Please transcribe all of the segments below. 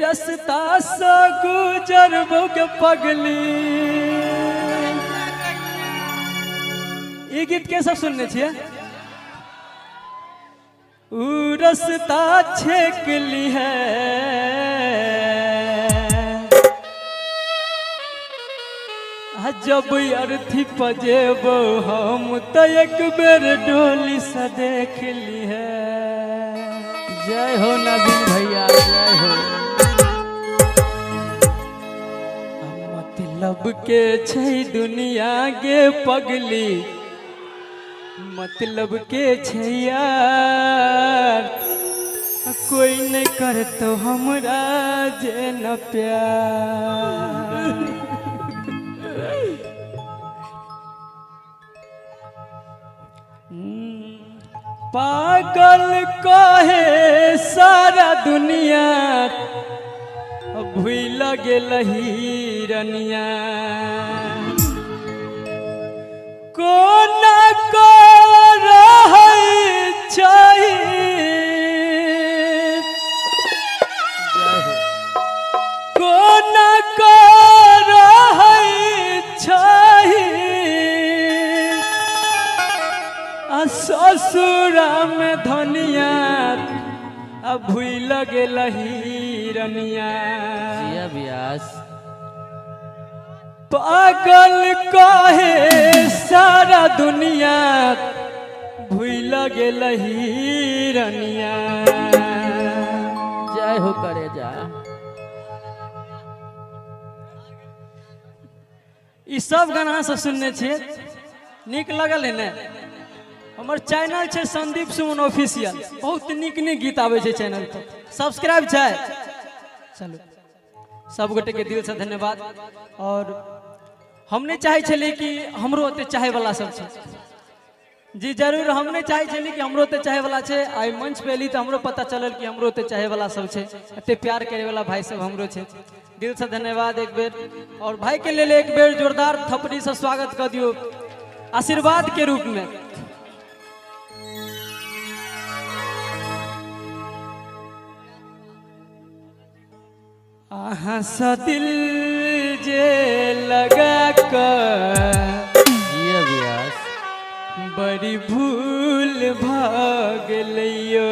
रस्ता से गुजरबो के पगली। ई गीत के सब सुनने छियै? ऊ रस्ता छेकली है जब अर्थी पजेबो हम तो एक बेर डोली से देख ली है। जय हो नवीन भैया, जय हो। मतलब के छै दुनिया गे पगली, मतलब के छै यार, कोई नहीं करतो हमरा जे न प्यार। पागल कहे सारा दुनिया, भूल गेल हिरनिया। कोना रहै छै, कोना रहै छै, ससुरा में धनिया भूल गेल हिरनिया। पागल कहे सारा दुनिया, भूल गेल हिरनिया। जय हो करे जा। ई सब गाना सब सुनने छियै, नीक लगल है ने? हमर चैनल छै संदीप सुमन ऑफिशियल, बहुत नीक नीक गीत आबै छै चैनल पर, सब्सक्राइब छै। चलू सब गोटे के दिल से धन्यवाद। और हम नहीं चाहे छलियै कि हमरो ओते चाहे वाला सब छै, जी जरूर हम नहीं चाहे छलियै कि हमरो ओते चाहे वाला छै। आइ मंच पे एली तऽ हमरो पता चलल कि हमरो ओते चाहे वाला सब छै, एते प्यार करे वाला भाई सब हमरो छै। दिल से धन्यवाद एक बेर, और भाई के लेल एक बेर जोरदार थपड़ी से स्वागत कर दियौ आशीर्वाद के रूप में। अहाँ सँ दिल जे लगा कऽ बड़ी भूल भऽ गेलैयो,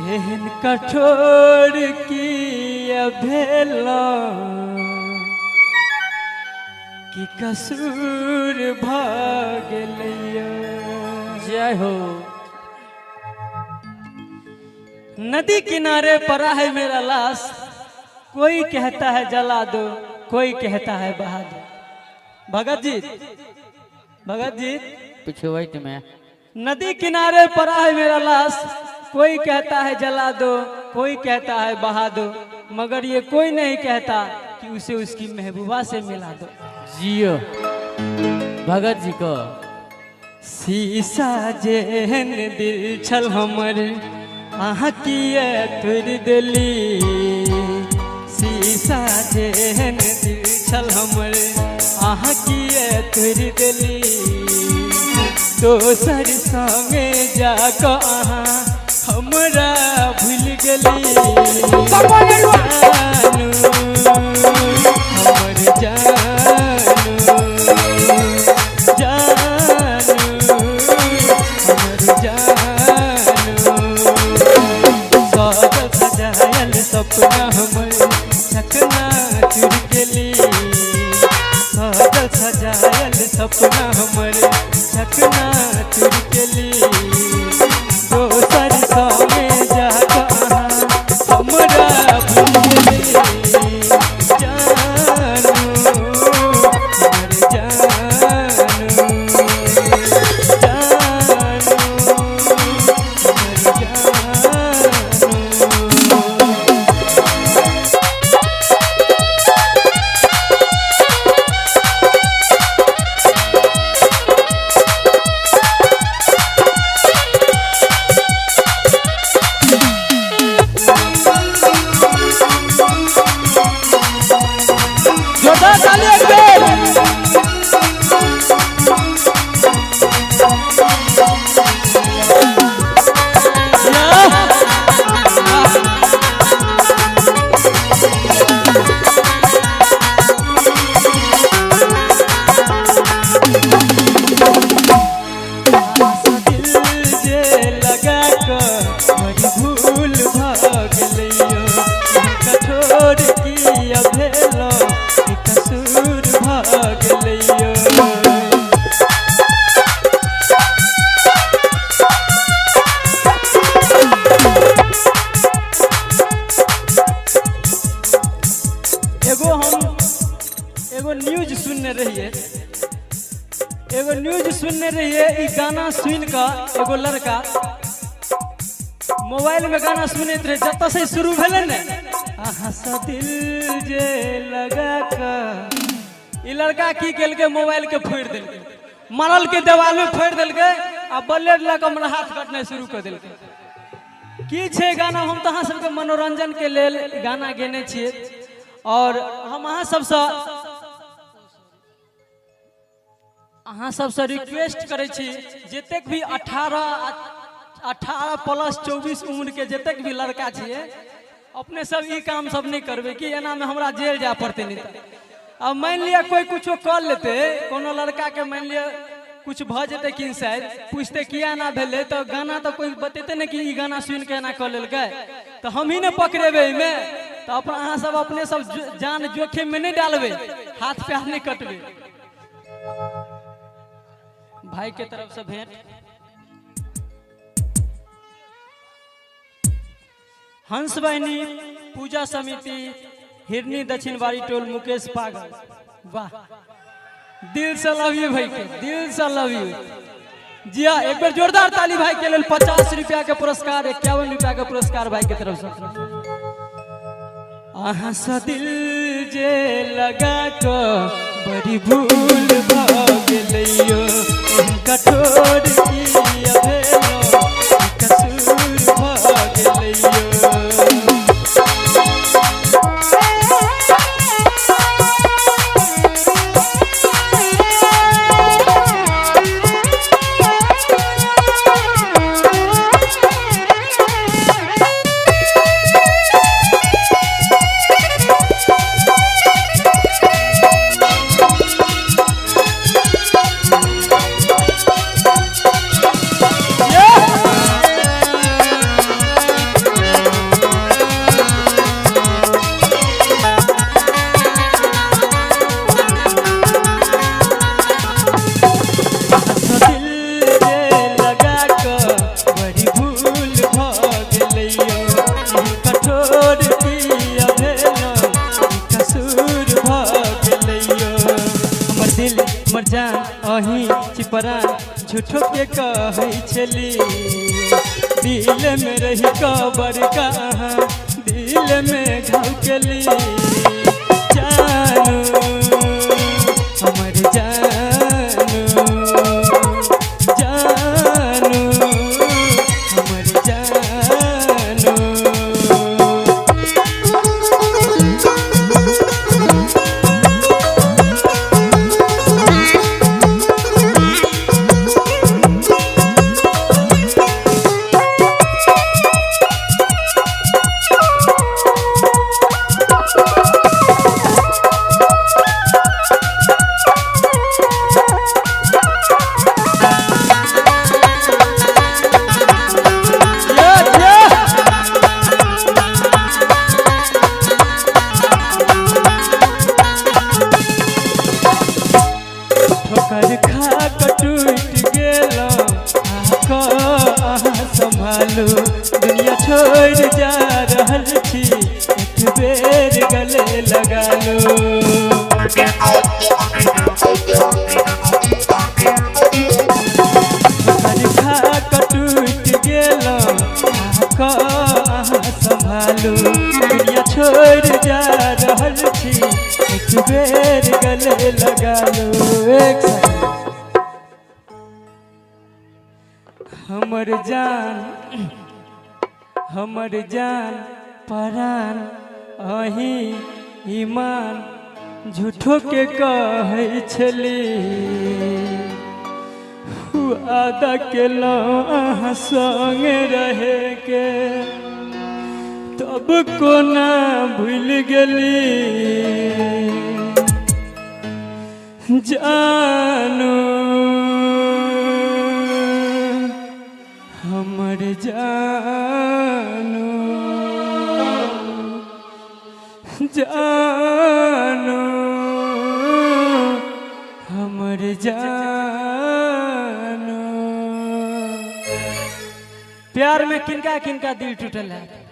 एहन कठोर किया भेलौ कि कसूर भऽ गेलैयो। जय हो। नदी किनारे पड़ा है मेरा लाश, कोई कहता है जला दो, कोई कहता है बहा दो। भगत जी, भगत जी पिछुआइत में। नदी किनारे पड़ा है मेरा लाश, कोई कहता है जला दो, कोई कहता है बहा दो, मगर ये कोई नहीं कहता कि उसे उसकी महबूबा से मिला दो। जियो भगत जी को। शीशा जेहन दिल छल हमर, अहाँ किए तोड़ि देली। शीशा जेहन दिल छल हमर, अहाँ किए तोड़ि देली। दोसर संगे जाकऽ अहाँ हमरा भूलि गेली। जानू हमर जानू, जानू हमर जानू, सजल सजायल सपना हमर चकना चुर गेली। सजल सजायल सपना हमर चकना चुर गेली। दोसर संगे जाकऽ अहाँ हमरा भूलि गेली। जानू हमर जानू, जानू हमर जानू। सुनने रहिए, ई गाना सुन के एगो लड़का मोबाइल में गाना सुनते रहे, जत से शुरू भेलै ने अहाँ से दिल जे लगा के, ई लड़का की केलकै मोबाइल के फोड़ि देलकै, मरल के देवाल में फोड़ि देलकै आ ब्लेड लऽ कऽ हमर हाथ कटनाइ शुरू कऽ देलकै। की छै गाना, हम तऽ अहाँ सबके मनोरंजन के लेल गाना गेने छियै और हम अहाँ सबसँ रिक्वेस्ट करै छी जतेक भी 18 प्लस 24 उम्र के जतेक भी लड़का छियै अपने सब ई काम सब नहीं करबै कि एना में हमरा जेल जाय पड़तै। नहीं अब मान लिअ कोई कुछो कर लेते, कोनो लड़का के मान लिअ कुछ भऽ जेतै किन शायद पूछते किया एना भेलै तऽ गाना तऽ कोई बतेतै ने कि ई गाना सुनि के एना कऽ लेलकै, तऽ हमही ने पकड़ेबै एहिमे। तऽ अपन अहाँ सब अपने सब जान जोखिम में नहीं डालबै, हाथ पैर नहीं कटबै। भाई के तरफ से भेंट। हंस बहिनी पूजा समिति हिरनी दक्षिणवाड़ी टोल मुकेश पागल, वाह दिल से लव you भाई के, दिल से लव you जी हाँ। एक बार जोरदार ताली भाई के लिए। 50 रुपया के पुरस्कार, 51 रुपया के पुरस्कार भाई के तरफ से। अहाँ से दिल जे लगा के बड़ी भूल भऽ गेलैयो, कठोर किया भेलो कसूर भऽ गेलैयो। झूठो के कहै छली दिल में रही कबर कहाँ दिल में घाव केली। जानू हमर जानू, जानू हमर जानू। दुनिया छोड़ जा रहल छी एक बेर गले लगा लो। टूट गेलो संभालू, दुनिया छोड़ जा रहल छी एक बेर गले लगा लो। एक हमर जान, हमर जान परान अही ईमान झूठो के कहै छली, वादा केलहुँ अहाँ संगे रहे के तब कोना भूल गेली। जानू हमर जानू, जानू हमर जानू। प्यार में किनका किनका दिल टूटल है।